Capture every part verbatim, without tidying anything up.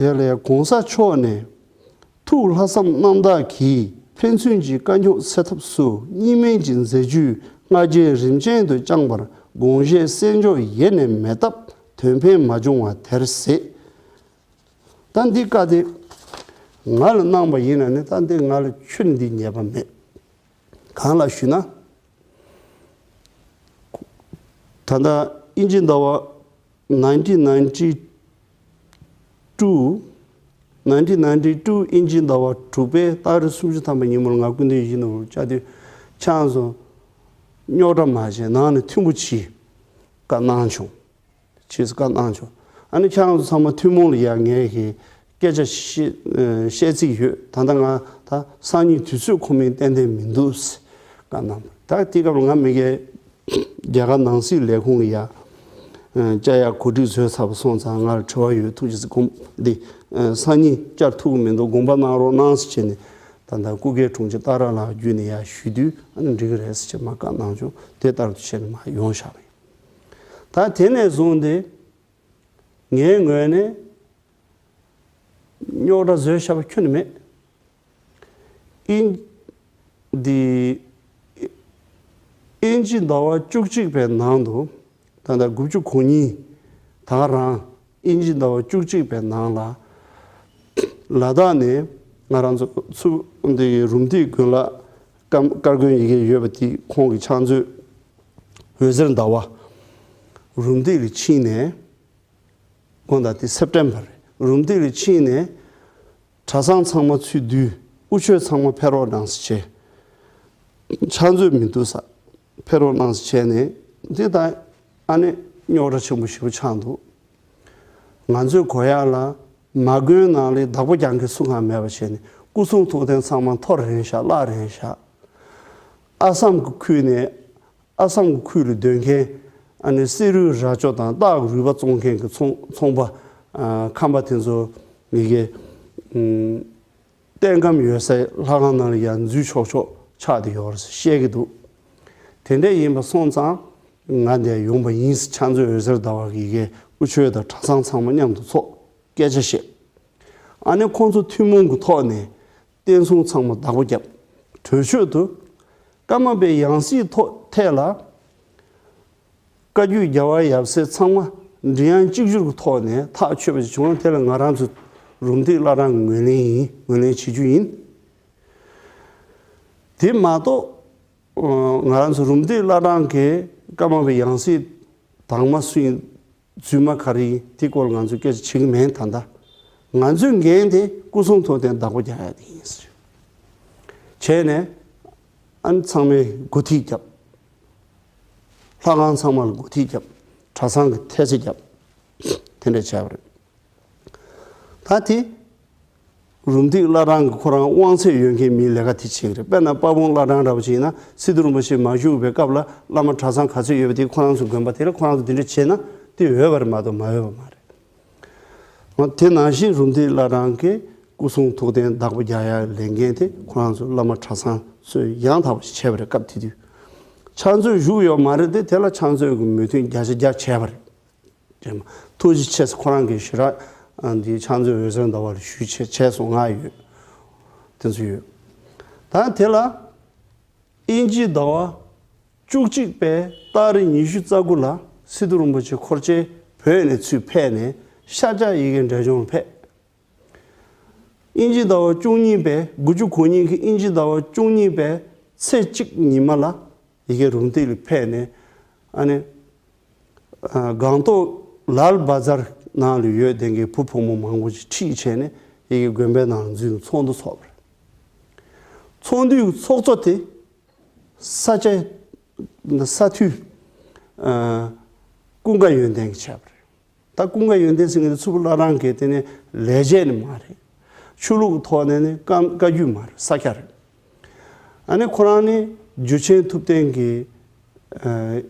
དེ་ལས་གོང་ས་མཆོག་ནས། ཐུགས་ལྷག་བསམ་རྣམ་དག་གིས་ཕན་ཚུན་གྱི་དཀའ་རྙོག་སེལ་ཐབས་སུ་གཉིས་སྨན་གྱི་མཛད་བརྗོད་སྔ་རྗེས་རིམ་ཅན་དུ་བསྐྱངས་པར་དགོངས་བཞེས་གསན་འཇོག་ཡེ་ནས་མེད་སྟབས་དོན་ཕན་མ་བྱུང་བ་དེར་ཟད། ད་འདི་བཀའ་དེ་ང་ལ་གནང་བ་ཡིན་ན་ནི། ད་འདི་ང་ལ་ཁྱོན་འདི་ཉེས་པ་མེད། གང་ལགས་ཞུས་ན། ད་ལྟ་དབྱིན་ཇི་ཟླ་བ་nineteen ninety two, nineteen ninety two དབྱིན་ཇི་ཟླ་བ་དྲུག་པའི་ཏ་རིག་སུམ་ཅུ་ཐམ་པ་ཉིན་མོར་ང་སྐུ་མདུན་ཡིད་བཞིན་ནོར་བུ་བཅར་དུས། ཁྱེད་རང་ཚོ་རྙོག་དྲ་མ་བྱེད། ནང་ནས་མཐུན་པོ་གྱིས་བཀའ་གནང་བྱུང་། ཅེས་བཀའ་གནང་བྱུང་། ཨ་ནི་ཁྱེད་རང་ཚོ་ཚང་མ་ཐུན་མོང་ལ་ཡ་ངས་ཀྱི་སྐད་ཆ་བཤད་ཨ་བཤད་རྩིས་ཡོད། ད་ལྟ་ང་ད་སང་ཉིན་དུས་ཚོད་ཁོ་མིན་ཏན་ཏན་མི་འདུག་བཀའ་གནང་། ད་དེ་སྐབས་ལ་ང་མི་སྒེར་རྒྱ་གར་ནང་སྲིད་ལས་ཁུངས་ལ་ཡ་ཨ་བཅར་ཡ་གོ་སྒྲིག་བཟོས་ཚར་བ་སོང་ཙང་། ང་ལ་དྲི་བ་ཡོད། ཐུགས་རྗེ་ཆེ། དགོངས་འདི་ཨ་སང་ཉིན་བཅར་ཐུབ་ཀྱི་མི་འདུག། དགོངས་པ་གནང་རོགས་གནང་ཟེར་བྱས་ནས། ད་ལྟ་སྐུ་སྒེར་དྲུང་ཆེ་ཏཱ་ར་ལགས་བརྒྱུད་ནས་ཡར་ཞུས་དུས། ཨ་ནི་འགྲིག་གི་རེད་ཟེར་བྱས་མར་བཀའ་གནང་བྱུང་། དེ་ལྟར་དུ་བྱས་ནས་མར་ཡོང་བཞག་པ་ཡིན། ད་དེ་ནས་བཟུང་སྟེ་ངའི་ངོས་ནས་རྙོག་དྲ་བཟོས་བཞག་པ་ཁྱོན་ནས་མེད། དབྱིན་འདི་དབྱིན་ཇི་ཟླ་བ་བཅུ་གཅིག་པའི་ནང་དུ། ད་ལྟ་དགུ་བཅུ་གོ་གཉིས། ད་ག་རང་དབྱིན་ཇི་ཟླ་བ་བཅུ་གཅིག་པའི་ནང་ལ། ལ་དྭགས་ནས་ང་རང་ཚོ་ཚུར་འདི་རུམ་བཏེག་དགོན་ལགས་ཀམ་དཀར་དགོན་ཡ་གི་ཡོད་པ་དེ། ཁོང་གི་ཕྱག་མཛོད་འོད་ཟེར་ཟླ་བ། རུམ་བཏེག་ལ་ཕྱིན་ནས། དགོངས་དག། དེ་སེབ་ཊེམ་བར་རེད། རུམ་བཏེག་ལ་ཕྱིན་ནས། གྲྭ་ཚང་ཚང་མ་ཚུར་བསྡུས། དབུ་ཆོས་ཚང་མ་ཕེབས་རོགས་གནང་ཟེར་བྱས། ཕྱག་མཛོད་མི་འདུག་ས། ཕེབས་རོགས་གནང་ཟེར་བྱས་ནས། འདི་ད་ཨ་ནི་རྙོག་དྲ་ཆེན་པོ་ཞེ་པོ་ཆགས་འདུག། ང་ཚོའི་གོ་ཡག་ལ་མ་དགོན་ནང་ལ་བདག་པོ་རྒྱག་མཁན་སུ་གང་མེད་པ་བྱས་ནས། སྐུ་གསུང་ཐུགས་རྟེན་ཚང་མ་འཐོར་རན་བཞག། བརླག་རན་བཞག། ཨ་སམ་གྱི་ཁུལ་ནས། ཨ་སམ་གྱི་ཁུལ་ལ་སྡོད་མཁན་ཨ་ནི་བསེ་རུའི་རྭ་ཅོ་དང་སྟག་གི་རུས་པ་བཙོང་མཁན་གྱི་ཚོང་ཚོང་པ། ཨ་ཁམས་པ་དེ་ཚོ་ཡ་གི་ཨུམ་རྟེན་ཁམས་ཡོད་སའི་ལྷ་ཁང་ནང་ལ་ཡར་འཛུལ་ཆོག་ཆོག་ཆགས་བསྡད་ཡོད་རེད་ཟེར་བཤད་ཀྱི་འདུག། དེ་འདྲ་ཡིན་པ་སོང་ཙང་ང་འདིར་ཡོང་པ་ཡིན་ཟེར། ཕྱག་མཛོད་འོད་ཟེར་ཟླ་བ་གིས་ཡ་གི་དབུ་ཆོས་དང་གྲྭ་ཚང་ཚང་མ་མཉམ་དུ་ཚོགས། སྐད་ཆ་བཤད། ཨ་ནི་ཁོང་ཚོ་ཐུན་མོང་གི་ཐོག་ནས་བསྟན་སྲུང་ཚང་མ་བདག་པོ་བརྒྱབ། གྲོས་ཆོད་དུ་ཀརྨ་པའི་ཡང་སྲིད་ཐོག་ཐད་ལ་བཀའ་བརྒྱུད་རྒྱལ་བ་ཡབ་སྲས་ཚང་མ་མགྲིན་དབྱངས་གཅིག་གྱུར་གྱི་ཐོག་ནས་ཐག་ཆོད་པ་ཞིག་བྱུང་ན། དེ་ལ་ང་རང་ཚོ་རུམ་བཏེག་བླ་བྲང་གི་ངོས་ལེན་ཡིན། ངོས་ལེན་བྱེད་རྒྱུ་ཡིན། དེ་མ་གཏོགས་ང་རང་ཚོ་རུམ་བཏེག་བླ་བྲང་གི་ཀརྨ་པའི་ཡང་སྲིད་དང་མ་སུ་ཡིན། རྫུན་མ་ག་རེ་ཡིན། དེ་སྐོར་ང་ཚོས་སྐད་ཆ་བྱེད་ཀྱི་མེད། ད་ལྟ་ང་ཚོའི་འགན་དེ་སྐུ་གསུང་ཐུགས་རྟེན་བདག་པོ་རྒྱག་ཡ་དེ་ཡིན་ཟེར་བྱས་ནས། ཨ་ནི་ཚང་མས་འགོ་ཁྲིད་བརྒྱབ། ལྷ་ཁང་ཚང་མ་ལ་འགོ་ཁྲིད་བརྒྱབ། གྲྭ་ཚང་གི་ཐེལ་ཙེ་བརྒྱབ། དེ་འདྲ་བྱས་པ་རེད། ད་དེ་རུམ་བཏེག་བླ་བྲང་གི་ཁོ་རང་དབང་ཚད་ཡོད་མཁན་མིའི་ལས་ཀ་དེ་བྱེད་ཀྱི་རེད། དཔེར་ན་དཔལ་སྤུངས་བླ་བྲང་འདྲ་པོ་བྱས་ན། སི་ཏུ་རིན་པོ་ཆེ་མ་བཞུགས་པའི་སྐབས་ལ་བླ་མ་གྲྭ་ཚང་ག་ཚོད་ཡོད་པ་དེ་ཁོ་རང་ཚོ་དགོན་པ་དེ་ལ་ཁོ་རང་ཚོ་དེ་འདྲ་བྱས་ན་དེ་འོས་པ་རེད་མ་གཏོགས་མ་འོས་པ་མ་རེད། དེ་ནང་བཞིན་རུམ་བཏེག་བླ་བྲང་གི་སྐུ་གསུང་ཐུགས་རྟེན་བདག་པོ་རྒྱག་ཡ་ལས་འགན་དེ་ཁོ་རང་ཚོ་བླ་མ་གྲྭ་ཚང་ཚོས་ཡང་དག་པ་ཞིག་བྱས་པ་རེད། སྐབས་དེ་དུས་ཕྱག་མཛོད་བཞུགས་ཡོད་མ་རེད་དེ། དེ་ལ་ཕྱག་མཛོད་ཀྱི་མོས་མཐུན་བརྒྱ་ཆ་བརྒྱ་བྱས་པ་རེད། ཐུགས་རྗེ་ཆེ་ཟེར་ཁོ་རང་གིས་ཞེ་དྲག་ཨ་འདི་ཕྱག་མཛོད་འོད་ཟེར་ཟླ་བ་ལ་ཞུས་བྱས་བྱས་སོང་། ང་ཡོད། དེ་ཚོ་ཡོད། ད་དེ་ལ་དབྱིན་ཇིའི་ཟླ་བ་བཅུ་གཅིག་པའི་ཏ་རིག་ཉི་ཤུ་རྩ་དགུ་ལ་སི་ཏུ་རིན་པོ་ཆེ་འཁོར་བཅས་བོད་ནས་ཚུར་ཕེབས་ནས་ཤར་ཕྱོགས་ཡ་གི་འབྲས་ལྗོངས་ལ་ཕེབས། དབྱིན་ཇིའི་ཟླ་བ་བཅུ་གཉིས་པའི། དགུ་བཅུ་གོ་གཉིས་ཀྱི་དབྱིན་ཇིའི་ཟླ་བ་བཅུ་གཉིས་པའི་ཚེས་གཅིག་ཉི་མ་ལ་ཡ་གི་རུམ་བཏེག་ལ་ཕེབས་ནས། ཨ་ནི་ཨ་སྒང་ཏོག་ལཱལ་བ་ཛར་ནང་ལ་ཡོད་བསྡད་མཁན་བུ་བུ་མོ་མང་པོ་ཞིག་ཁྲིད་བྱས་ནས་ཡ་གི་དགོན་པའི་ནང་ལ་འཛུལ་ནས་ཚོགས་འདུ་ཚོགས་པ་རེད། ཚོགས་འདུའི་ཚོགས་གཙོ་དེ་ས་སྐྱ། ས་འཐུས། ཨ་ཀུན་དགའ་ཡོན་ཏན་གྱིས་བྱས་པ་རེད། ད་ཀུན་དགའ་ཡོན་ཏན་ཟེར་མཁན་དེ་མཚུར་ཕུ་བླ་བྲང་གི་དེ་ནས་ལས་བྱེད་ནི་མ་རེད། ཆོས་ལུགས་ཀྱི་ཐོག་ནས་ནི་བཀའ་བཀའ་བརྒྱུད་མ་རེད། ས་སྐྱ་རེད། ཨ་ནི་ཁོ་རང་ནི་འཇུ་ཆེན་ཐུབ་བསྟན་གྱི་ཨ་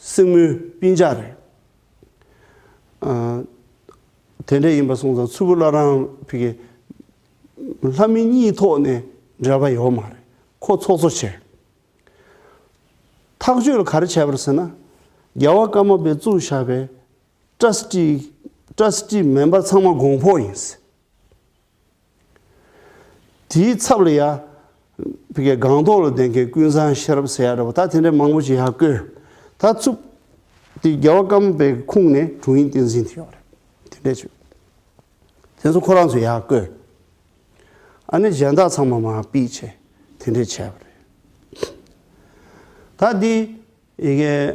སྲིང་མོའི་སྤུན་ཀྱག་རེད། ཨ་དེ་འདྲ་ཡིན་པ་སོང་ཙང་མཚུར་ཕུ་བླ་བྲང་ཕ་གི་ལྷ་མི་གཉིས་ཐོག་ནས་འབྲེལ་བ་ཡོད་མ་རེད། ཁོ་ཚོགས་གཙོ་བྱས། ཐག་གཅོད་ལ་ག་རེ་བྱས་པ་རེད་ཟེར་ན། རྒྱལ་བ་ཀརྨ་པས་བཙུགས་བཞག་པའི་ཊྲ་སི་ཊི་ ཊ་ར་སི་ཊི་མེམ་བར་ཚང་མ་གོང་འཕོ་ཡིན། དེའི་ཚབ་ལ་ཡ། ཕ་གིའི་སྒང་ཏོག་ལ་བསྡད་མཁན་ཀུན་བཟང་ཤེས་རབ་ཟེར་ཡ་འདྲ་པོ་ད་དེ་འདྲའི་མང་པོ་ཞིག་ཡར་བསྐོས། ད་ཚུབ། དེ་རྒྱལ་བ་ཀརྨ་པའི་ཁུངས་ནས་དྲུང་ཡིག་བསྟན་འཛིན་དེ་ཡོད་རེད། དེ་འདྲས་བྱུང་། དེ་ཚོ་ཁོ་རང་ཚོ་ཡར་བསྐོས། ཨ་ནི་གཞན་དག་ཚང་མ་མར་ཕུད་བྱས། དེ་འདྲས་བྱས་པ་རེད། ད་འདི། ཡི་གེ་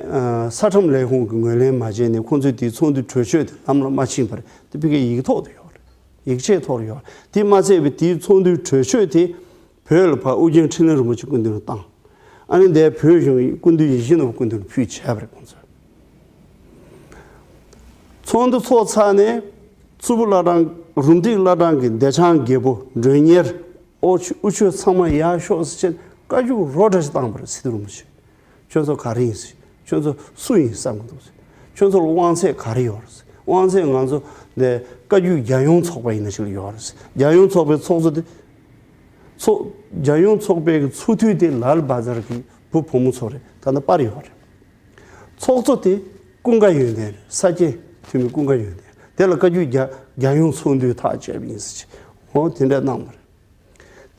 ས་ཁྲིམས་ལས་ཁུངས་ཀྱིས་ངོས་ལེན་མ་བྱས་ནས་ཁོང་ཚོས་དེའི་ཚོགས་འདུའི་གྲོས་ཆོད་དེ་ལམ་ལ་མ་ཕྱིན་པར་དེ་ཕ་གིའི་ཡིག་ཐོག་ཏུ་ཡོད་རེད། ཡིག་ཆའི་ཐོག་ལ་ཡོད་རེད། དེ་མ་ཚད་པའི་དེའི་ཚོགས་འདུའི་གྲོས་ཆོད་དེ་བོད་ལ་ཕར་ཨོ་རྒྱན་འཕྲིན་ལས་རིན་པོ་ཆེ་སྐུ་མདུན་ལ་བཏང་། ཨ་ནི་འདིར་བོད་གཞུང་སྐུ་མདུན་ཡིད་བཞིན་ནོར་བུ་སྐུ་མདུན་ལ་ཕུལ་བྱས་པ་རེད་ཁོང་ཚོས། ཚོགས་འདུ་ཚོགས་ཚར་ནས་མཚུར་ཕུ་བླ་བྲང་རུམ་བཏེག་བླ་བྲང་གི་བདེ་ཆང་རྒྱལ་པོ་མགྲོན་གཉེར་ཨོ་ཆོས་དབུ་ཆོས་ཚང་མ་ཡར་ཤོག་ཟེར་བྱས་བཀའ་བཀྱོན་རོ་འདྲ་ཞིག་བཏང་པ་རེད་སི་ཏུ་རིན་པོ་ཆེ། ཁྱོད་ཚོ་ག་རེ་ཡིན་ཟེར། ཁྱོད་ཚོ་སུ་ཡིན་བསམ་གྱི་འདུག་ཟེར། ཁྱོད་ཚོ་ལ་དབང་ཚད་ག་རེ་ཡོད་རེད་ཟེར། དབང་ཚད་ང་ཚོ་འདི་བཀའ་བརྒྱུད་རྒྱལ་ཡོངས་ཚོགས་པ་ཡིན་ན་ཞིག་ལ་ཡོད་རེད་ཟེར། རྒྱལ་ཡོངས་ཚོགས་པའི་ཚོགས་གཙོ་དེ། ཚོགས། རྒྱལ་ཡོངས་ཚོགས་པའི་ཚོགས་འཐུས་དེ་ལཱལ་བྷ་ཛར་གྱི་བུ་བུ་མོ་ཚོ་རེད། ད་ལྟ་པར་ཡོད་རེད། ཚོགས་གཙོ་དེ་ཀུན་དགའ་ཡོན་ཏན་རེད། ས་སྐྱའི་འཐུས་མི་ཀུན་དགའ་ཡོན་ཏན་དེ་ལ་བཀའ་བརྒྱུད་རྒྱ་རྒྱལ་ཡོངས་ཚོགས་འདུས་ཐག་བཅད་པ་ཡིན་ཟེར་གྱི་འོ་དེ་འདྲ་གནང་བ་རེད།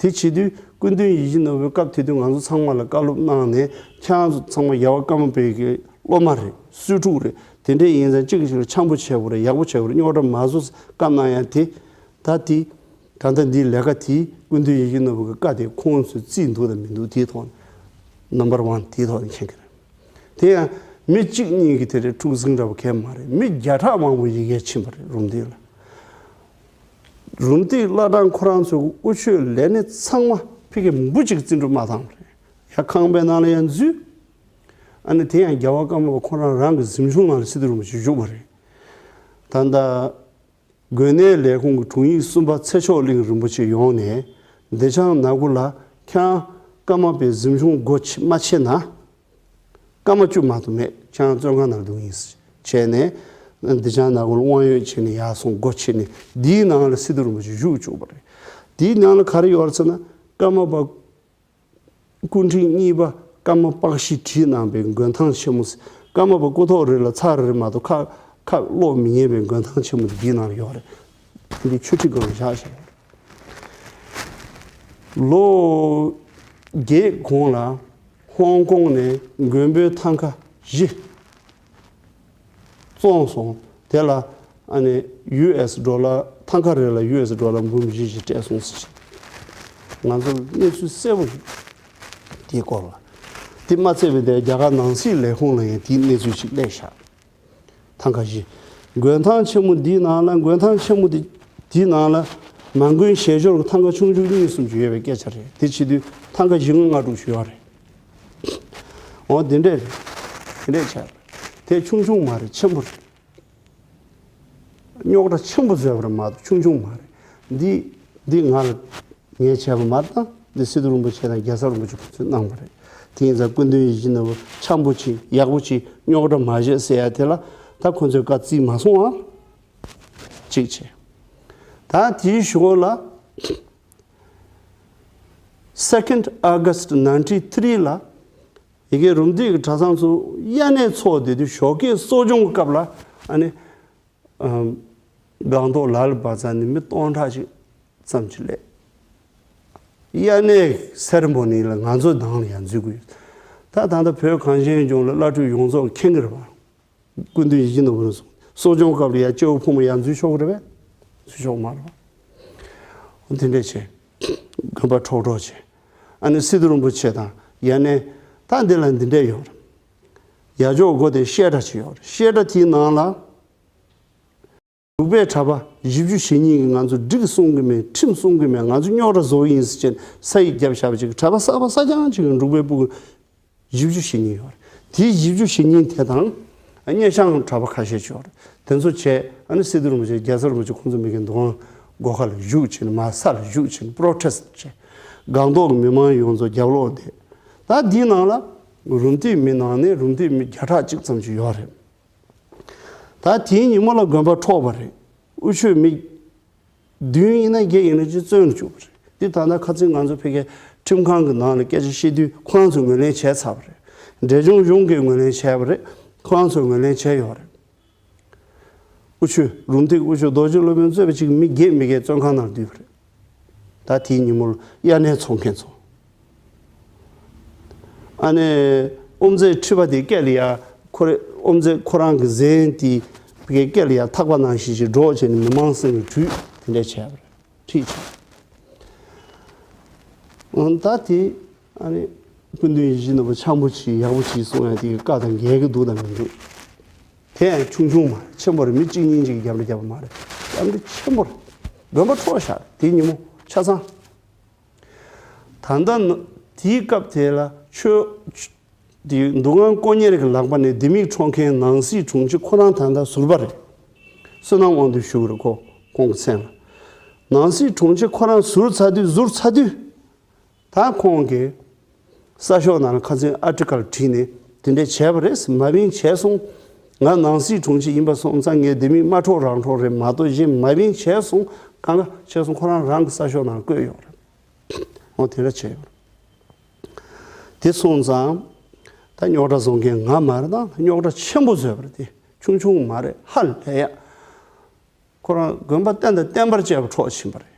དེ་བྱེད་དུས་སྐུ་མདུན་ཡིད་བཞིན་ནོར་བུའི་སྐབས་དེ་དུས་ང་ཚོ་ཚང་མ་ལ་བཀའ་སློབ་གནང་ནས་ཁྱེད་རང་ཚོ་ཚང་མ་རྒྱལ་བ་ཀརྨ་པའི་གི་སློབ་མ་རེད། སུའི་ཕྲུག་རེད། དེ་འདྲས་ཡིན་ཙང་གཅིག་གིས་གཅིག་ལ་འཆམ་པོ་བྱེད་དགོས་རེད། ཡག་པོ་བྱེད་དགོས་རེད། རྙོག་དྲ་མ་བཟོ་ཟེར་བཀའ་གནང་ཡ་དེ། ད་དེ། ད་ལྟ་འདིའི་ལས་ཀ་དེ་སྐུ་མདུན་ཡིད་བཞིན་ནོར་བུ་གི་བཀའ་དེ་ཁོང་ཚོས་བརྩིས་འདུག་དང་མི་འདུག་དེའི་ཐོག་ནས་ནམ་བར་ཝན་དེའི་ཐོག་ནས་མཁྱེན་གྱི་རེད། དེ་ཡང་མི་གཅིག་གཉིས་ཀྱི་དེ་རེད་འཁྲུག་ཟིང་འདྲ་པོ་གས་མ་རེད། མི་བརྒྱ་ཕྲག་མང་པོ་ཡི་གེ་ཕྱིན་པ་རེད་རུམ་བཏེག་ལ། རུམ་བཏེག་བླ་བྲང་ཁོ་རང་ཚོའི་དབུ་ཆོས་ལས་སྣེ་ཚང་མ་ཕ་གི་འབུ་གཅིག་བརྩི་འགྲུབ་མ་བཏང་བ་རེད། ཡ་ཁང་པའི་ནང་ལ་ཡང་འཛུལ། ཨ་ནི་དེ་ཡང་རྒྱལ་བ་ཀརྨ་པ་ཁོ་རང་རང་གི་གཟིམ་ཆུང་ནང་ལ་སི་ཏུ་རིན་པོ་ཆེ་བཞུགས་པ་རེད། ད་ལྟ། དགོན་གནས་ལས་ཁུངས་ཀྱི་དྲུང་ཡིག་གསུམ་པ་ཚེ་མཆོག་གླིང་རིན་པོ་ཆེ་ཡོང་ནས་བདེ་ཆང་ནག་གུ་ལ་ཁྱེད་རང་ཀརྨ་པའི་གཟིམ་ཆུང་སྒོ་ཕྱེ་མ་ཕྱེ་ན། སྐར་མ་བཅུ་མ་གཏོགས་མེད། ཁྱེད་རང་བཙོན་ཁང་ནང་ལ་སྡོད་ཡིན་ཟེར་བྱས་ནས། བདེ་ཆང་ནག་གུ་ལ་དབང་ཡོད་བྱས་ནས་ཡར་སོང་སྒོ་ཕྱེ་ནས་འདིའི་ནང་ལ་སི་ཏུ་རིན་པོ་ཆེ་བཞུགས་བཅུག་པ་རེད། འདིའི་ནང་ལ་ག་རེ་ཡོད་རེད་ཟེར་ན། ཀརྨ་པ། སྐུ་ཕྲེང་གཉིས་པ་ཀརྨ་པཀ་ཤི་བྲིས་གནང་པའི་མགོན་ཐང་ཆེན་མོ་ཟེར། ཀརྨ་པ་སྐུ་ཐོག་རེ་ལ་ཚར་རེ་མ་གཏོགས་ཁ་ཁ་སློག་མི་ཉན་པའི་མགོན་ཐང་ཆེན་མོ་དེ་འདིའི་ནང་ལ་ཡོད་རེད། འདི་ཆོས་ཁྲི་སྒང་ལ་བཞག་བཞག་ཡོད་རེད། ལོ་བརྒྱད་གོང་ལ་ཧོང་ཀོང་ནས་མགོན་པོའི་ཐང་ཀ་བཞི། བཙོངས་སོང་། དེ་ལ་ཨ་ནི་ཡུ་ཨེས་ཌོ་ལར་ཐང་ཀ་རེ་ལ་ཡུ་ཨེས་ཌོ་ལར་འབུམ་བཞི་བཞི་སྤྲད་སོང་ཟེར། ང་ཚོར་གནས་ཚུལ་གསལ་པོ་ཡོད། དེའི་སྐོར་ལ། དེ་མ་ཚད་པའི་དེ་རྒྱ་གར་ནང་སྲིད་ལས་ཁུངས་ལ་ཡང་དེའི་གནས་ཚུལ་ཞིག་སླེབས་ཤག་ཐང་ཀ་བཞི། མགོན་ཐང་ཆེན་མོ་འདིའི་ནང་ལ་མགོན་ཐང་ཆེན་མོ་འདི་འདིའི་ནང་ལ་མ་མགོན་ཞལ་སྦྱོར་གྱི་ཐང་ཀ་ཆུང་ཆུང་གཉིས་གསུམ་ཅིག་ཡོད་པའི་སྐད་ཆ་རེད། དེ་བྱེད་དུས་ཐང་ཀ་བཞི་ལྔ་ལྔ་དྲུག་ཅིག་ཡོད་རེད། འོ་འདི་འདྲས་རེད། དེ་འདྲས་བྱས་རེད། དེ་ཆུང་ཆུང་མ་རེད། ཆེན་པོ་རེད། རྙོག་དྲ་ཆེན་པོ་བཟོས་པ་རེད་མ་གཏོགས་ཆུང་ཆུང་མ་རེད། འདི་འདི་ང་ལ་ངས་བྱས་པ་མ་རེད། ད་འདི་སི་ཏུ་རིན་པོ་ཆེ་དང་རྒྱལ་ཚབ་རིན་པོ་ཆེ་ཁོང་ཚོས་གནང་བ་རེད། དེ་ཡིན་ཙང་སྐུ་མདུན་ཡིད་བཞིན་ནོར་བུ་འཆམ་པོ་བྱེད། ཡག་པོ་བྱེད། རྙོག་དྲ་མ་བྱེད་ཟེར་ཡ་དེ་ལ་ད་ཁོང་ཚོས་བཀའ་བརྩིས་མ་སོང་ཨ། གཅིག་བྱས། ད་དེའི་ཞོར་ལ། Second August ninety three ལ། ཡི་གེ་རུམ་བཏེག་གི་གྲྭ་ཚང་ཚོ་དབྱར་གནས་ཚོགས་བསྡད་དུས་ཞོགས་ཀས་གསོ་སྦྱོང་གི་སྐབས་ལ་ཨ་ནི། ཨམ། སྒང་ཏོག་ལ་ལ་བ་ཙ་ནི་མི་སྟོང་ཕྲག་ཅིག་ཙམ་ཅིག་སླེབས། དབྱར་གནས་སེ་ར་མོ་ནི་ལ་ང་ཚོ་ནང་ལ་ཡང་འཛུལ་དགོས་ཡོད། ད་ད་ལྟ་བོད་གངས་ཅན་ལྗོངས་ལ་བླ་སྤྲུལ་ཡོངས་རྫོགས་མཁྱེན་གྱི་རེད་པ། སྐུ་མདུན་ཡིད་བཞིན་ནོར་བུ་ལ་སོང་། གསོ་སྦྱོང་སྐབས་ལ་ཡང་སྐྱེ་བོ་ཕོ་མོ་ཡང་འཛུལ་ཆོག་གི་རེད་པས། འཛུལ་ཆོག་མ་རེད་པ། འོ་དེ་འདྲས་བྱས། དགོན་པ་འཕྲོག་འཕྲོག་བྱས། ཨ་ནི་སི་ཏུ་རིན་པོ་ཆེ་དང་ཡ་ནས་ད་འདི་ལ་འདི་འདྲས་ཡོད་རེད། ཡ་ཇོ་སྒོ་དེ་བཤད་གྲྭ་ཅིག་ཡོད་རེད། བཤད་གྲྭ་དེའི་ནང་ལ། འབྲུག་པའི་གྲྭ་པ་བཞི་བཅུ་ཞེ་གཉིས་ཀྱིས་ང་ཚོ་སྒྲིག་སྲུང་གི་མེད། ཁྲིམས་སྲུང་གི་མེད། ང་ཚོ་རྙོག་དྲ་བཟོ་གི་ཡིན་ཟེར་བྱས་ནས་ས་ཡིག་བརྒྱབ་བཞག་པ་ཅིག་གྲྭ་པ་གསར་པ་གསར་རྐྱང་ཅིག་གིས་འབྲུག་པའི་སྤུ་གུ་བཞི་བཅུ་ཞེ་གཉིས་ཡོད་རེད། དེའི་བཞི་བཅུ་ཞེ་གཉིས་དེ་དང་སྔས་བྱང་གྲྭ་པ་ཁ་ཤས་ཅིག་ཡོད་རེད། དེ་ཚོ་བྱས་ཨ་ནི་སི་ཏུ་རིན་པོ་ཆེ་རྒྱལ་ཚབ་རིན་པོ་ཆེ་ཁོང་ཚོ་མི་གི་འདུ་ཁང་སྒོ་ཁ་ལ་བཞུགས་བྱས་ནས་མར་ས་ལ་བཞུགས་བྱས་ནས་པྲོ་ཊེ་སི་བྱས། སྒང་ཏོག་གི་མི་མང་ཡོངས་རྫོགས་རྒྱབ་ལོགས་བསྡད། ད་འདིའི་ནང་ལ་རུམ་བཏེག་མི་ནང་ནས་རུམ་བཏེག་མི་བརྒྱ་ཕྲག་གཅིག་ཙམ་ཅིག་ཡོད་རེད། ད་དེའི་ཉིན་མོ་ལ་དགོན་པ་འཕྲོག་པ་རེད། དབུ་ཆོས་མི་བདུན་ཡིན་ན་བརྒྱད་ཡིན་ན་ཅིག་བཙོན་ལ་བཅུག་པ་རེད། འདི་ད་ལྟ་ཁ་སང་ང་ཚོ་ཕ་གིའི་ཁྲིམས་ཁང་གི་ནང་ལ་སྐད་ཆ་བཤད་དུས་ཁོ་རང་ཚོས་ངོས་ལེན་བྱས་ཚར་བ་རེད། འབྲས་ལྗོངས་གཞུང་གིས་ངོས་ལེན་བྱས་པ་རེད། ཁོ་རང་ཚོས་ངོས་ལེན་བྱས་ཡོད་རེད། དབུ་ཆོས་རུམ་བཏེག་དབུ་ཆོས་རྡོ་རྗེ་སློབ་དཔོན་གཙོས་པ་ཅིག་མི་བརྒྱད་མི་བརྒྱད་བཙོན་ཁང་ནང་བསྡུས་པ་རེད། ད་དེའི་ཉིན་མོར་དབྱར་གནས་ཚོགས་མཁན་ཚོ། ཨ་ནི་ཨོམ་རྩེ་ཁྲི་པ་དེ་སྐད་ལ་ཡ་ཁོ་རེ་ཨོམ་རྩེ་ཁོ་རང་གི་གཟན་དེ་སྐད་ལ་ཡ་ཐག་པ་ནང་བཞིན་ཞིག་སྒྲོག་བྱས་ནས་མི་མང་སེམས་ལ་དྲུད་དེ་འདྲས་བྱས་པ་རེད། ཁྲིད་བྱས། ད་དེ་ཨ་ནི་སྐུ་མདུན་ཡིད་བཞིན་ནོར་བུ་འཆམ་པོ་བྱེད་ཡག་པོ་བྱེད་གསུང་ཡ་དེ་གི་བཀའ་དང་འགལ་གི་འདུག་དང་མི་འདུག་དེ་ཡང་ཆུང་ཆུང་མ་རེད། ཆེན་པོ་རེད། མི་གཅིག་གཉིས་གཅིག་རྒྱབ་འདྲ་རྒྱབ་པ་མ་རེད། རྒྱབ་འདྲ་ཆེན་པོ་རེད། དགོན་པ་འཕྲོག་བཞག་རེད། དེའི་ཉིན་མོ་ཆ་ཚང་། ད་ལྟ་ན་དེའི་སྐབས་དེ་ལ་ཆོས་དེ་འདུ་ཁང་དཀོན་གཉེར་གྱི་ལག་པ་ནས་ལྡེ་མིག་འཕྲོག་མཁན་ནང་སྲིད་དྲུང་ཆེ་ཁོ་རང་ད་ལྟ་ཟུར་པ་རེད། བསོད་ནམས་དབང་འདུས་ཞུ་གི་རེད། ཁོ་ཁོང་གི་མཚན་ལ། ནང་སྲིད་དྲུང་ཆེ་ཁོ་རང་ཟུར་ཚར་དུས་ཟུར་ཚར་དུས། ད་ཁོང་གིས་གསར་ཤོག་ནང་ལ་ཁ་སང་ཨར་ཊི་ཀལ་བྲིས་ནས་དེ་འདྲས་བྱས་པ་རེད། མ་བིང་བྱས་སོང་། ང་ནང་སྲིད་དྲུང་ཆེ་ཡིན་པ་སོང་ཙང་ངས་ལྡེ་མིག་མ་འཕྲོག་རང་འཕྲོག་རེད་མ་གཏོགས་གཞན་མ་བིང་བྱས་སོང་། གང་ག་བྱས་སོང་། ཁོ་རང་རང་གི་གསར་ཤོག་ནང་བཀོད་ཡོད་རེད། འོ་དེ་འདྲ་བྱས་ཡོད་རེད། དེ་སོང་ཙང་ད་རྙོག་དྲ་བཟོ་མཁན་ང་མ་རེད། ད་རྙོག་དྲ་ཆེན་པོ་བཟོས་པ་རེད། དེ་ཆུང་ཆུང་མ་རེད། ཧ་ལས་ཡ། ཁོ་རང་དགོན་པ་བསྟན་དང་བསྟན་པར་བཅས་པ་འཕྲོག་ཕྱིན་པ་རེད།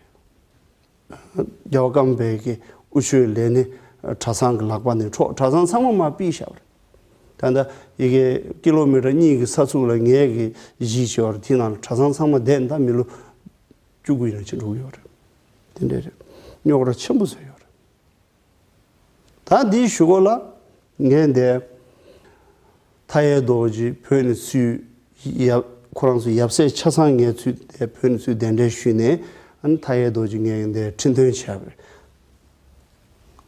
རྒྱལ་བ་ཀརྨ་པའི་གི་དབུ་ཆོས་ལས་སྣེ་གྲྭ་ཚང་གི་ལག་པ་ནས་འཕྲོག་གྲྭ་ཚང་ཚང་མ་མར་ཕུད་བཞག་པ་རེད། ད་ལྟ་ཡི་གེ་ཀི་ལོ་མི་ཊར་གཉིས་ཀྱི་ས་ཚུགས་ལ་ངས་གི་གཞིས་བྱས་པ་རེད། དེ་ནང་ལ་གྲྭ་ཚང་ཚང་མ་བསྡད་ད་མི་ལོ་བཅུ་དགུ་ཡིན་ན་ཕྱིན་འགྲོ་གི་ཡོད་རེད། དེ་འདྲ་རེད། རྙོག་དྲ་ཆེན་པོ་བཟོས་ཡོད་རེད། ད་འདིའི་གཞུག་གུ་ལ་ངས་འདི་མཐའ་ཡས་རྡོ་རྗེ་བོད་ནས་ཚུར་ཡབ་ཁོ་རང་ཚོ་ཡབ་སྲས་ཆ་ཚང་ངས་ཚུར་འདི་བོད་ནས་ཚུར་གདན་འདྲེན་ཞུས་ནས། ཨ་ནི་མཐའ་ཡས་རྡོ་རྗེ་ངས་འདི་ཁྲི་འདོན་བྱས་པ་རེད།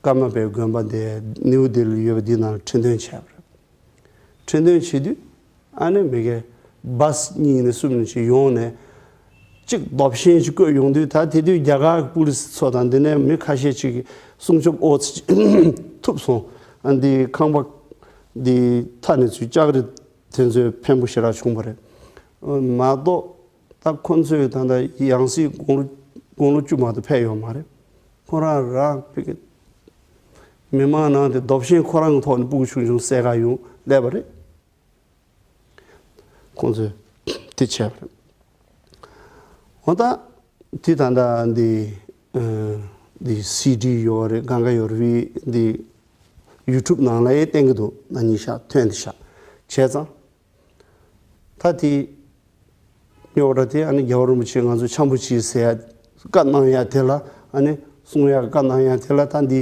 ཀརྨ་པའི་དགོན་པ་འདི་ནིའུ་ལྡི་ལི་ཡོད་པ་འདི་ནང་ལ་ཁྲི་འདོན་བྱས་པ་རེད། ཁྲི་འདོན་བྱེད་དུས་ཨ་ནི་མི་གེ་བཱས་གཉིས་ནས་གསུམ་ནས་ཅིག་ཡོང་ནས་གཅིག་རྡོ་ཤིང་ཅིག་བརྐོས་ཡོང་དུས། ད་དེ་དུས་རྒྱ་གར་གྱི་པུ་ལི་སི་ཚོ་དང་འདི་ནས་མི་ཁ་ཤས་ཅིག་གིས་སྲུང་སྐྱོབ་འོག་ཐུག་སོང་། ཨ་འདི་ཁང་པ་འདི་མཐའ་ནས་ཚུར་ལྕགས་རི་དེ་ཚོས་ཕན་པོ་ཞེ་དྲག་བྱུང་བ་རེད། མ་གཏོགས་ད་ཁོ་ཚོས་ད་ལྟ་ཡང་སྲིད་དགུང་ལོ་དགུང་ལོ་བཅུ་མ་གཏོགས་ཕེབས་ཡོད་མ་རེད། ཁོ་རང་རང་ཕ་གི་མི་མང་ནང་དེ་རྡོ་ཤིང་ཁོ་རང་གི་ཐོག་ནས་སྤུ་གུ་ཆུང་ཆུང་བསད་ག་ཡོང་སླེབས་པ་རེད། ཁོང་ཚོས་དེ་བྱས་པ་རེད། འོ་ད་དེ་ད་ལྟ་འདི་ཨ་འདི་སི་ཌི་ཡོད་རེད། གང་ག་ཡོད་རེད། འདི་ཡུ་ཊུབ་ནང་ལ་ཡང་བསྟན་གི་འདུག་ན་ནིང་ཤག་ཐོན་དེ་ཤག་བྱས་ཙང་། ད་དེ་རྙོག་དྲ་དེ་ཨ་ནི་རྒྱལ་བ་རིན་པོ་ཆེ་ང་ཚོ་འཆམ་པོ་བྱེད་ཟེར་ཡ་བཀའ་གནང་ཡ་དེ་ལ། ཨ་ནི་གསུང་ཡ་བཀའ་གནང་ཡ་དེ་ལ་ད་འདི་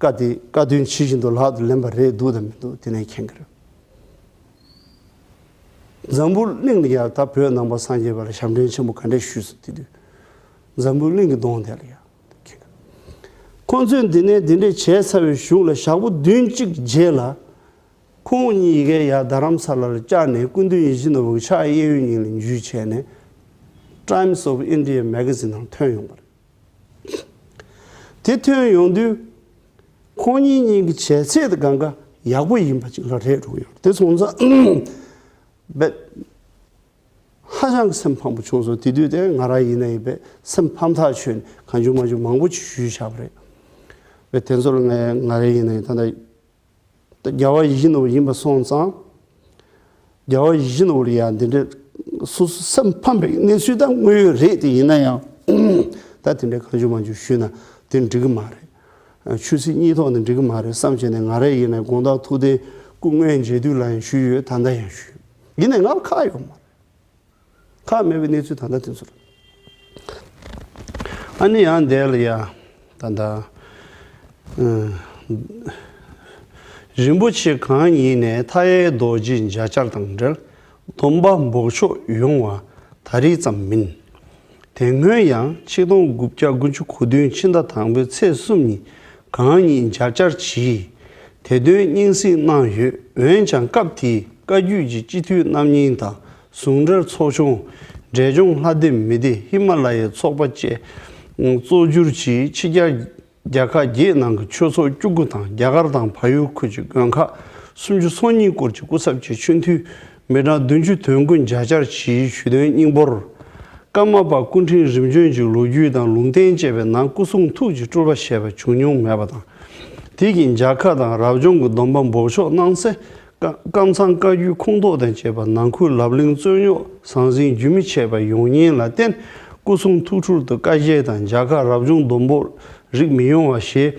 བཀའ་དེ་བཀའ་དོན་ཇི་བཞིན་དུ་ལག་ཏུ་ལེན་པ་རེད་འདུག་དང་མི་འདུག་དེ་ནས་མཁྱེན་གི་རེད། འཛམ་བུ་གླིང་ལ་ཡ་ད་བོད་ནང་པ་སངས་རྒྱས་པ་ལ་ཞབས་འདྲེན་ཆེན་པོ་ག་འདྲས་ཞུས་སོང་། དེ་དུས་འཛམ་བུ་གླིང་གི་གདོང་དེ་ལ་ཡ་མཁྱེན་གི་རེད། ཁོང་ཚོས་འདི་ནས་འདི་འདྲས་བྱས་ཚར་བའི་གཞུག་ལ་ཞག་པོ་བདུན་གཅིག་རྗེས་ལ། ཁོང་གཉིས་ཀས་ཡར་རྡ་རམ་ས་ལ་ལ་བཅར་ནས་སྐུ་མདུན་ཡིད་བཞིན་ནོར་བུ་ཕྱག་གཡས་གཡོན་གཉིས་ལ་འཇུས་བྱས་ནས་Times of India magazine ནང་ཐོན་ཡོང་བ་རེད། དེ་ཐོན་ཡོང་དུས་ཁོང་གཉིས་གཉིས་ཀྱི་བྱས་ཚད་དེ་གང་ག་ཡག་པོ་ཡིན་པ་ཅིག་ལ་རེད་འགྲོ་གི་ཡོད་རེད། དེ་སོང་ཙང་རྦད་ཧ་ཅང་གི་སེམས་ཕམ་པོ་བྱུང་སོང་། དེ་དུས་དེ་ང་རང་ཡིན་ན་ཡིན་པས་སེམས་ཕམ་ཐག་ཆོད་ནས་གང་བྱུང་མང་བྱུང་མང་པོ་ཅིག་ཞུས་བཞག་པ་རེད། རྦད་དེ་ཚོ་ལ་ངས་ང་རང་ཡིན་ན་ཡིན་ད་ལྟ། ད་རྒྱལ་བ་ཡིད་བཞིན་ནོར་བུ་ཡིན་པ་སོང་ཙང་། རྒྱལ་བ་ཡིད་བཞིན་ནོར་བུ་ལ་ཡང་འདི་འདྲའི་སོ་སོ་སེམས་ཕམ་པའི་གནས་ཚུལ་ད་དངོས་ཡོད་རེད། དེ་ཡིན་ན་ཡང་ད་དེ་འདྲའི་གང་བྱུང་མང་བྱུང་ཞུས་ན་དེ་འགྲིག་གི་མ་རེད། ཆོས་སྲིད་གཉིས་ཐོག་ནས་འགྲིག་གི་མ་རེད་བསམ་བྱས་ནས། ང་རང་ཡིན་ན་དགོང་དག་ཐུགས་གཏན་སྐུ་དངོས་མཇལ་དུས་ལ་ཡང་ཞུས་ཡོད། ད་ལྟ་ཡང་ཞུས་ཡོད། ཡིན་ནའི་ང་ཁག་ཡོད་མ་རེད། ཁག་མེད་པའི་གནས་ཚུལ་ད་ལྟ་དེ་ཚོ་རེད། ཨ་ནི་ཡང་འདས་ལ་ཡ་ད་ལྟ་ཨ་རིན་པོ་ཆེ་གང་ཉིད་ནས་མཐའ་ཡས་རྡོ་རྗེའི་མཇལ་བཅར་དང་འབྲེལ་སྡོམ་པ་འབོགས་ཆོག་ཡོང་བ་ད་རེས་ཙམ་མིན། དེ་སྔོན་ཡང་ཆིག་སྟོང་དགུ་བརྒྱ་དགུ་བཅུ་གོ་བདུན་ཕྱི་ཟླ་དང་པོའི་ཚེས་གསུམ་ཉིན་གང་ཉིད་མཇལ་བཅར་གྱིས་དེ་དོན་སྙིང་བསྲེ་གནང་ཡོད། འོན་ཀྱང་སྐབས་དེའི་བཀའ་བརྒྱུད་ཀྱི་སྤྱི་འཐུས་རྣམ་གཉིས་དང་ཟུང་འབྲེལ་ཚོགས་ཆུང་འབྲས་ལྗོངས་ལྷ་ལྡན་མི་སྡེ་ཧི་མ་ལ་ཡའི་ཚོགས་པ་བཅས་གཙོ་གྱུར་གྱིས་ཕྱི་རྒྱལ་རྒྱལ་ཁག་བརྒྱད་ནང་གི་ཆོས་ཚོགས་བཅུ་དགུ་དང་རྒྱ་གར་དང་བལ་ཡུལ་ཁུལ་གྱི་དགོན་ཁག་སུམ་ཅུ་སོ་གཉིས་སྐོར་གྱི་སྐུ་ཚབ་ཀྱིས་ཆེས་མཐོའི་མི་གྲངས་བདུན་ཅུ་དོན་དགུ་མཇལ་བཅར་གྱིས་ཞུས་དོན་སྙིང་པོར། ཀརྨ་པ་སྐུ་ཕྲེང་རིམ་བྱོན་གྱི་ལོ་རྒྱུས་དང་ལུང་བསྟན་བཅས་པའི་ནང་སྐུ་གསུང་ཐུགས་ཀྱི་སྤྲུལ་པ་ཞེས་པ་བྱུང་མྱོང་མེད་པ་དང་། དེ་གིས་མཇལ་ཁ་དང་རབ་བྱུང་གི་སྡོམ་པ་འབོགས་ཆོག་གནང་ཚེ་ ཀ- ཀམ་ཚང་བཀའ་བརྒྱུད་ཁུངས་གཏོགས་དང་བཅས་པ་ནང་ཁུལ་ལབ་གླེང་རྩོད་རྙོག་ཟང་ཟིང་རྒྱུན་མི་ཆད་པ་ཡོང་ཉེན་ལ་བརྟེན། སྐུ་སྲུང་ཐུགས་སྤྲུལ་དུ་བཀའ་བཞེས་དང་མཇལ་ཁ་རབ་བྱུང་སྡོམ་པོ་རིགས་མི་ཡོང་བ་ཞེས་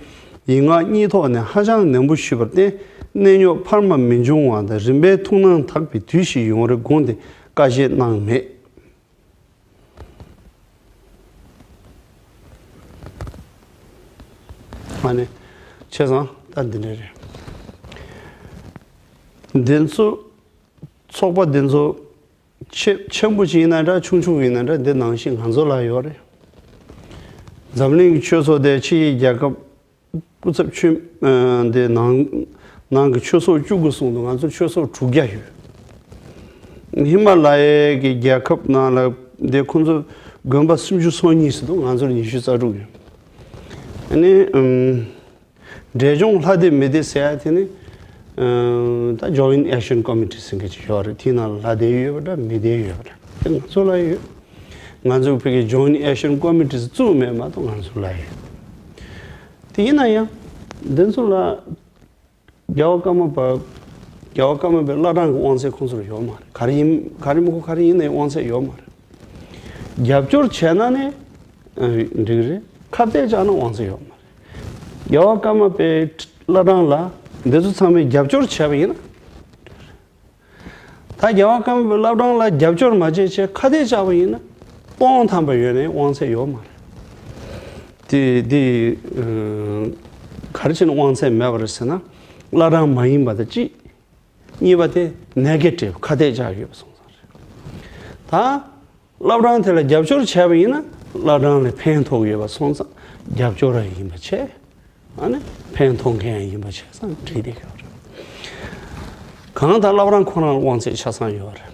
ཡིག་ངག་གཉིས་ཐོག་ནས་ཧ་ཅང་ནན་པོ་ཞུས་པར་བརྟེན། གནད་རྙོག་འཕར་མ་མི་འབྱུང་བ་དང་རིམ་པས་ཐུགས་སྣང་དག་པའི་དུས་ཤིག་ཡོང་རེ་དགོངས་ཏེ་བཀའ་བཞེས་གནང་མེད། ཨ་ནི། བྱས་ཙང་ད་འདི་འདྲ་རེད། འདི་ཚོ། ཚོགས་པ་འདི་ཚོ། ཆེ་ཆེན་པོ་ཅིག་ཡིན་ན་འདྲ། ཆུང་ཆུང་ཡིན་ན་འདྲ། འདི་ནང་བཞིན་ང་ཚོ་ལ་ཡོད་རེད། འཛམ་གླིང་གི་ཆོས་ཚོགས་དེ་ཕྱི་ཡི་རྒྱལ་ཁབ་སྐུ་ཚབ་ཆོས། ཨ། འདི་ནང་ནང་གི་ཆོས་ཚོགས་བཅུ་དགུ་གསུམ་དུ་ང་ཚོ་ཆོས་ཚོགས་དྲུག་བརྒྱ་ཡོད། ཧི་མ་ལ་ཡའི་གི་རྒྱལ་ཁབ་ནང་ལ་འདི་ཁོང་ཚོ་དགོན་པ་སུམ་ཅུ་སོ་གཉིས་ཟེར་འདུག་ང་ཚོར་ཉི་ཤུ་རྩ་དྲུག་ཡོད། ཨ་ནི། ཨམ། འབྲས་ལྗོངས་ལྷ་སྡེ་མི་སྡེ་ཟེར་ཡ་དེ་ནི། ཨམ། ད་Joint Action Committee ཟེར་མཁན་ཅིག་ཡོད་རེད། དེའི་ནང་ལ་ལྷ་སྡེ་ཡོད་པ་འདྲ། མི་སྡེ་ཡོད་པ་འདྲ། དེ་ང་ཚོ་ལ་ཡོད། ང་ཚོ་ཕ་གི་Joint Action Committee བཙུགས་མེད་མ་གཏོགས་ང་ཚོ་ལ་ཡོད། དེ་ཡིན་ན་ཡང་། འདི་ཚོ་ལ། རྒྱལ་བ་ཀརྨ་པ། རྒྱལ་བ་ཀརྨ་པའི་བླ་བྲང་གི་དབང་ཚད་ཁོང་ཚོར་ཡོད་མ་རེད། ག་རེ་ཡིན། ག་རེ་མི་གོ་ག་རེ་ཡིན་ནའི་དབང་ཚད་ཡོད་མ་རེད། རྒྱབ་སྐྱོར་བྱས་ན་ནི་འགྲིག་རེད། ཁ་གཏད་བཅག་ན་དབང་ཚད་ཡོད་མ་རེད། རྒྱལ་བ་ཀརྨ་པའི་བླ་བྲང་ལ་འདི་ཚོ་ཚང་མས་རྒྱབ་སྐྱོར་བྱས་པ་ཡིན་ན། ད་རྒྱལ་བ་ཀརྨ་པའི་བླ་བྲང་ལ་རྒྱབ་སྐྱོར་མ་བྱས་བྱས་ཁ་གཏད་བཅག་པ་ཡིན་ན། སྟོང་ཐམ་པ་ཡོད་ནའི་དབང་ཚད་ཡོད་མ་རེད། དེ་དེ་ག་རེ་བྱས་ནས་དབང་ཚད་མེད་པ་རེད་ཟེར་ན། བླ་བྲང་མ་ཡིན་པ་དང་གཅིག་གཉིས་པ་དེ་Negative ཁ་གཏད་བཅག་ཡོད་པ་སོང་ཙང་རེད། ད་བླ་བྲང་དེ་ལ་རྒྱབ་སྐྱོར་བྱས་པ་ཡིན་ན་བླ་བྲང་ལ་ཕན་ཐོགས་ཡོད་པ་སོང་ཙང་རྒྱབ་སྐྱོར་ར་ཡིན་པ་བྱས། ཨ་ནི་ཕན་ཐོགས་མཁན་ཡིན་པ་བྱས་ཙང་འགྲིག་བསྡད་ཡོད་རེད། གང་ལྟར་བླ་བྲང་ཁོ་རང་ལ་དབང་ཚད་ཆ་ཚང་ཡོད་རེད།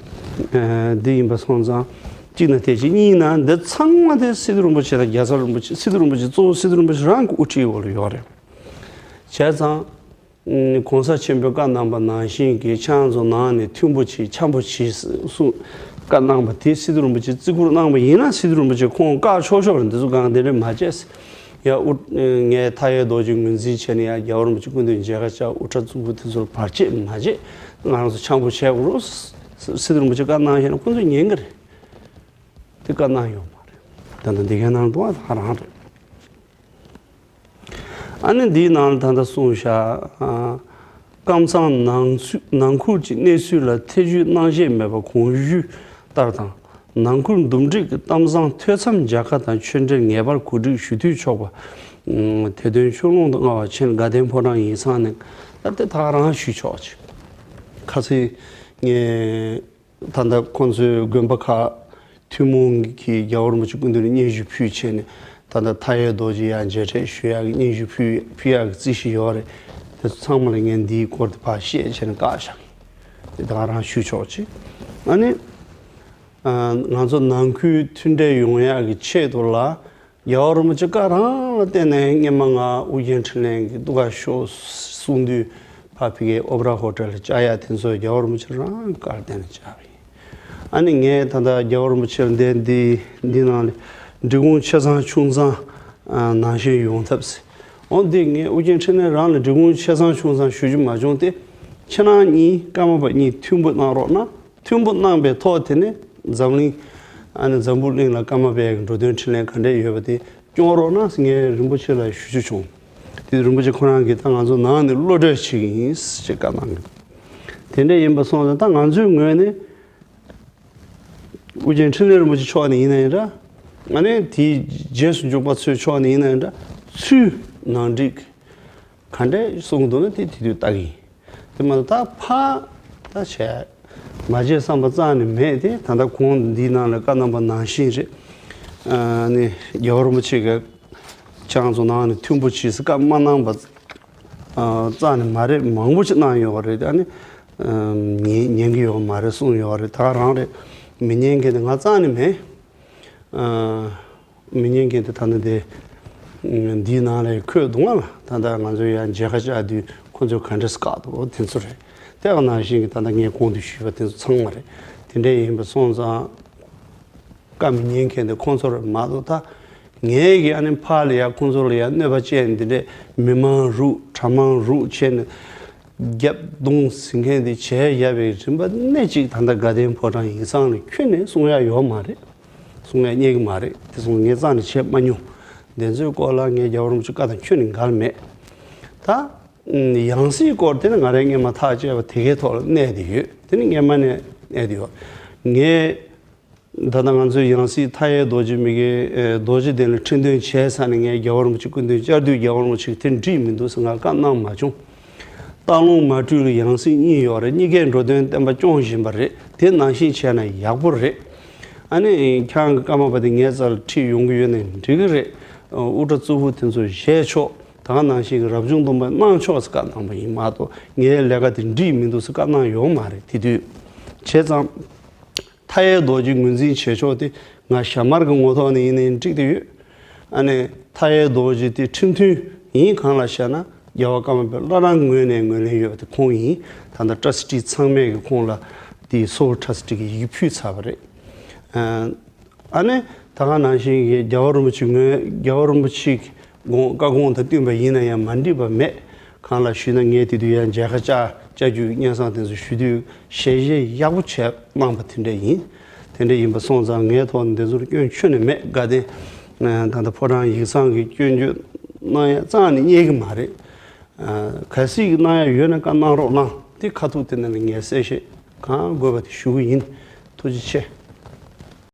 ཨ། འདི་ཡིན་པ་སོང་ཙང་གཅིག་ན་དེ་གཅིག་གཉིས་ན་འདི་ཚང་མ་དེ་སི་ཏུ་རིན་པོ་ཆེ་དང་རྒྱལ་ཚབ་རིན་པོ་ཆེ། སི་ཏུ་རིན་པོ་ཆེ་གཙོ་བོ་སི་ཏུ་རིན་པོ་ཆེ་རང་གི་དབུ་ཁྲིད་འོག་ལ་ཡོད་རེད། བྱས་ཙང་། ཨ། གོང་ས་ཆེན་པོའི་བཀའ་གནང་པ་ནང་བཞིན་གྱི་ཁྱེད་རང་ཚོ་ནང་ནས་མཐུན་པོ་བྱེད། འཆམ་པོ་བྱེད་གསུངས་བཀའ་གནང་པ་དེ་སི་ཏུ་རིན་པོ་ཆེ་བརྩི་བཀུར་གནང་པ་ཡིན་ན་སི་ཏུ་རིན་པོ་ཆེ་ཁོང་བཀག་ཆོག་ཆོག་རེད། འདི་ཚོ་གང་དེ་འདྲ་མ་བྱས། ཡ། དབུ། ངས་མཐའ་ཡས་རྡོ་རྗེ་ངོས་འཛིན་བྱས་ནས་ཡ་རྒྱལ་བ་རིན་པོ་ཆེ་སྐུ་མདུན་མཇལ་ཁ་བཅར། དབུ་སྐྲ་གཙུག་ཕུད་དེ་ཚོར་བར་ཆད་མ་བྱེད། ང་རང་ཚོ་འཆམ་པོ་བྱེད་དགོས་རེད། སི་ཏུ་རིན་པོ་ཆེ་བཀའ་གནང་བཞག་ན་ཁོང་ཚོས་ཉན་གི་རེད། དེ་བཀའ་གནང་ཡོད་མ་རེད། ད་ལྟ་འདི་གའི་ནང་དུ་ད་རང་རེད། ཨ་ནི་འདིའི་ནང་ལ་ད་ལྟ་གསུངས་བཞག་ཨ། ཀམ་ཚང་ནང་ཚུ་ནང་ཁུལ་གྱི་གནས་ཚུལ་ལ་ཐེ་ཇུས་གནང་བཞེས་མེད་པ་གོང་ཞུས་ལྟར་དང་། ནང་ཁུལ་འདུམ་འགྲིག་གི་གཏམ་བཟང་ཐོས་བསམ་མཇལ་ཁ་དང་ཆོས་འབྲེལ་ངེས་པར་གོ་སྒྲིག་ཞུ་འཐུས་ཆོག་པ། ཨ། དེ་དོན་ཆོས་ལུང་དུ་མངའ་བ་ཆེན་དགའ་ལྡན་ཕོ་བྲང་ཡིག་ཚང་ནས་ད་ལྟ་ད་རང་ཞུས་ཆོག་ཅིག་ཁ་སང་ངས། ད་ལྟ་ཁོང་ཚོའི་དགོན་པ་ཁག་ཐུན་མོང་གིས་རྒྱལ་བ་རིན་པོ་ཆེ་སྐུ་མདུན་ལ་སྙན་ཞུ་ཕུལ་བྱས་ནས། ད་ལྟ་མཐའ་ཡས་རྡོ་རྗེ་ཡར་མཇལ་འཕྲད་ཞུ་ཡག་གི་སྙན་ཞུ་ཕུལ་ཕུལ་ཡག་གི་རྩིས་གཞི་ཡོད་རེད། དེ་ཚོ་ཚང་མ་ལ་ངས་འདིའི་སྐོར་དེ་ཕར་བཤད་བྱས་ནས་བཀག་བཞག་གི། དེ་ད་ག་རང་ཞུས་ཆོག་ཅིག་ཨ་ནི། ཨ། ང་ཚོ་ནང་ཁུལ་མཐུན་འབྲེལ་ཡོང་ཡག་གི་ཆེད་དུ་ལ། རྒྱལ་བ་རིན་པོ་ཆེ་བཀའ་རང་ལ་བརྟེན་ནས་སྔོན་མ་ང་ཨུ་རྒྱན་འཕྲིན་ལས་ཀྱི་ཏུ་ཀ་ཤོ་གསུང་དུས་ཕ་ཕི་གའི་ཨོ་པ་ར་ཧོ་ཊེལ་ལ་བཅར་ཡ་དེ་ཚོ་རྒྱལ་བ་རིན་པོ་ཆེ་རང་བཀའ་ལ་བརྟེན་ནས་བཅར་བ་ཡིན། ཨ་ནི་ངས་ད་ལྟ་རྒྱལ་བ་རིན་པོ་ཆེ་ལ་འདི་འདི་འདི་ནང་ལ་འབྲི་གུང་ཆེ་ཚང་ཆུང་ཚང་ནང་བཞིན་ཡོང་ཐབས་ཟེར། འོ་འདི་ངས་ཨུ་རྒྱན་འཕྲིན་ལས་རང་ལ་འབྲི་གུང་ཆེ་ཚང་ཆུང་ཚང་ཞུ་རྒྱུ་མ་བྱུང་སྟེ། ཁྱེད་རང་གཉིས་ཀརྨ་པ་གཉིས་མཐུན་པོ་གནང་རོགས་གནང་། མཐུན་པོ་གནང་པའི་ཐོག་དེ་ནས་འཛམ་གླིང་། ཨ་ནི་འཛམ་བུ་གླིང་ལ་ཀརྨ་པའི་འགྲོ་དོན་འཕྲིན་ལས་ག་འདྲས་ཡོད་པ་དེ་སྐྱོང་རོགས་གནང་ཟེར་ངས་རིན་པོ་ཆེ་ལ་ཞུ་རྒྱུ་བྱུང་། དེ་རིན་པོ་ཆེ་ཁོ་རང་གིས་ད་ང་ཚོ་ནང་ནས་བློ་གྲོས་བྱེད་ཀྱི་ཡིན་ཞེས་བཀའ་གནང་གི། དེ་འདྲས་ཡིན་པ་སོང་ཙང་ད་ང་ཚོའི་ངོས་ནས་ཨུ་རྒྱན་འཕྲིན་ལས་རིན་པོ་ཆེ་ཕྱོགས་ནས་ཡིན་ན་ཡིན་འདྲ། ཨ་ནི་དེའི་རྗེས་སུ་འཇུག་པ་ཚོའི་ཕྱོགས་ནས་ཡིན་ན་ཡིན་འདྲ། ཚུལ་ནང་འགྲིག་ག་འདྲས་གསུང་གི་འདུག་ན་དེ་དེ་དུས་ལྟ་གི་ཡིན། དེ་མ་གཏོགས་ད་ཕར་ད་བྱས་མ་བྱས་བསམ་པ་རྩ་ནས་མེད་དེ། ད་ལྟ་གོང་འདིའི་ནང་ལ་བཀའ་གནང་པ་ནང་བཞིན་རེད། ཨ་ནི་རྒྱལ་བ་རིན་པོ་ཆེ་གིས་ཁྱེད་རང་ཚོ་ནང་ནས་མཐུན་པོ་བྱེད་ཟེར་བཀའ་མ་གནང་པ་ཨ་རྩ་ནས་མ་རེད། མང་པོ་ཅིག་གནང་ཡོད་རེད། ཨ་ནི་ཨ་ཉན་ཉན་གི་ཡོད་མ་རེད་གསུངས་ཡོད་རེད། ད་ག་རང་རེད། མི་ཉན་མཁན་དེ་ང་རྩ་ནས་མེད། ཨ་མི་ཉན་མཁན་དེ་ད་ནི་དེ་འདིའི་ནང་ལ་འཁོད་འདུག་ང་ལ། ད་ལྟ་ང་ཚོ་ཡང་མཇལ་ཁ་བཅར་དུས་ཁོ་ཚོས་ག་འདྲས་བཀག་འདུག་དེ་ཚོ་རེད། དེ་ཡང་ནང་བཞིན་གྱི་ད་ལྟ་ངས་གོང་དུ་ཞུས་པ་དེ་ཚོ་ཚང་མ་རེད། དེ་འདྲས་ཡིན་པ་སོང་ཙང་བཀའ་མི་ཉན་མཁན་དེ་ཁོང་ཚོ་རེད་མ་གཏོགས། ད་ངས་ཀྱི་ཨ་ནི་ཕར་ལ་ཡ་ཁོང་ཚོ་ལ་ཡ་གནོད་པ་བསྐྱལ་ནས་འདི་འདྲས་མི་མང་རུག་གྲྭ་མང་རུག་བྱས་ནས། རྒྱབ་རྡུང་ཟེར་མཁན་དེ་བྱས་བཞག་པའི་རིམ་པ་སྣེ་གཅིག་ད་ལྟ་དགའ་ལྡན་ཕོ་བྲང་ཡིག་ཚང་ནས་ཁྱོན་ནས་གསུང་ཡ་ཡོད་མ་རེད། གསུང་ཡ་རྙེད་ཀྱི་མ་རེད། དེ་སོང་ངས་རྩ་ནས་བྱས་མ་མྱོང་། དེ་ཚོའི་སྐོར་ལ་ངས་རྒྱལ་བ་རིན་པོ་ཆེ་བཀའ་དང་ཁྱོན་ནས་འགལ་མེད། ད་ཡང་སྲིད་སྐོར་དེ་ནི་ང་རའི་སྔས་མ་ཐག་བཅད་པ་དེ་གའི་ཐོག་ལ་གནས་དེ་ཡོད། དེ་ནི་སྔས་མ་ནས་གནས་དེ་ཡོད། ངས་ད་ལྟ་ང་ཚོའི་ཡང་སྲིད་མཐའ་ཡས་རྡོ་རྗེ་མི་དགེ་རྡོ་རྗེ་གདན་ལ་ཁྲི་འདོན་བྱས་ཚར་ནས་ངས་རྒྱལ་བ་རིན་པོ་ཆེ་སྐུ་མདུན་བཅར་དུས་རྒྱལ་བ་རིན་པོ་ཆེས་དེ་འགྲིག་མི་འདུག་ཟེར་ང་བཀའ་གནང་མ་བྱུང་། སྟག་ལུང་མ་སྤྲུལ་ལ་ཡང་སྲིད་གཉིས་ཡོད་རེད། གཉིས་ཀས་འགྲོ་དོན་བསྟན་པ་སྐྱོང་བཞིན་པ་རེད། དེ་ནང་བཞིན་བྱས་ན་ཡག་པོ་རེད། ཨ་ནི་ཁྱེད་རང་གི་བཀའ་མ་པ་དེ་ངའི་རྩ་ལ་ཁྲིད་ཡོང་གི་ཡོད་ན་འགྲིག་གི་རེད། དབུ་སྐྲ་གཙུག་ཕུད་དེ་ཚོ་བཞེས་ཆོག་ད་ག་ནང་བཞིན་གྱི་རབ་བྱུང་སྡོམ་པ་གནང་ཆོག་ཟེར་བཀའ་གནང་པ་ཡིན་མ་གཏོགས་ངའི་ལས་ཀ་དེ་འགྲིག་མི་འདུག་ཟེར་བཀའ་གནང་ཡོད་མ་རེད། དེ་དུས་བྱས་ཙང་མཐའ་ཡས་རྡོ་རྗེ་ངོས་འཛིན་བྱེད་ཕྱོགས་དེ་ང་ཞྭ་དམར་གྱི་ངོ་ཐོག་ནས་ཡིན་ནའི་འགྲིག་དེ་ཡོད། ཨ་ནི་མཐའ་ཡས་རྡོ་རྗེ་དེ་ཁྲིམས་མཐུན་ཡིན། གང་ལ་བཤད་ན་རྒྱལ་བ་ཀརྨ་པའི་བླ་བྲང་ངོས་ནས་ངོས་ལེན་ཡོད་པ་དེ་ཁོང་ཡིན། ད་ལྟ་ཊ་སི་ཊི་ཚང་མས་ཀྱི་ཁོང་ལ་དེ་སོ་ཊ་སི་ཊི་གི་ཡི་གེ་ཕུལ་ཚར་བ་རེད། ཨ་ནི་ད་ག་ནང་བཞིན་གྱི་རྒྱལ་བ་རིན་པོ་ཆེ་ངོས་རྒྱལ་བ་རིན་པོ་ཆེ་གི་དགོངས་བཀའ་དགོངས་དང་བསྟུན་པ་ཡིན་ན་ཡང་མ་འགྲིག་པ་མེད། གང་ལ་ཞུས་ན་ངས་དེ་དུས་ཡང་མཇལ་ཁ་བཅར་བཅར་རྒྱུའི་སྙན་སེང་དེ་ཚོ་ཞུ་དུས་ཞལ་བཞེས་ཡག་པོ་བྱས་གནང་པ་དེ་འདྲ་ཡིན། དེ་འདྲ་ཡིན་པ་སོང་ཙང་ངའི་ཐོག་ནས་འདི་ཚོར་སྐྱོན་ཁྱོན་ནས་མེད། དགའ་ལྡན་ད་ལྟ་ཕོ་བྲང་ཡིག་ཚང་གི་སྐྱོན་བརྗོད་གནང་ཡ་རྩ་ནས་རྙེད་ཀྱི་མ་རེད། གལ་སྲིད་ཀྱི་གནང་ཡ་ཡོད་ན་བཀའ་གནང་རོགས་གནང་། དེ་ཁ་ཐུག་དེ་ནས་ངས་གསལ་བཤད་གང་དགོས་པ་དེ་ཞུ་གི་ཡིན། ཐུགས་རྗེ་ཆེ།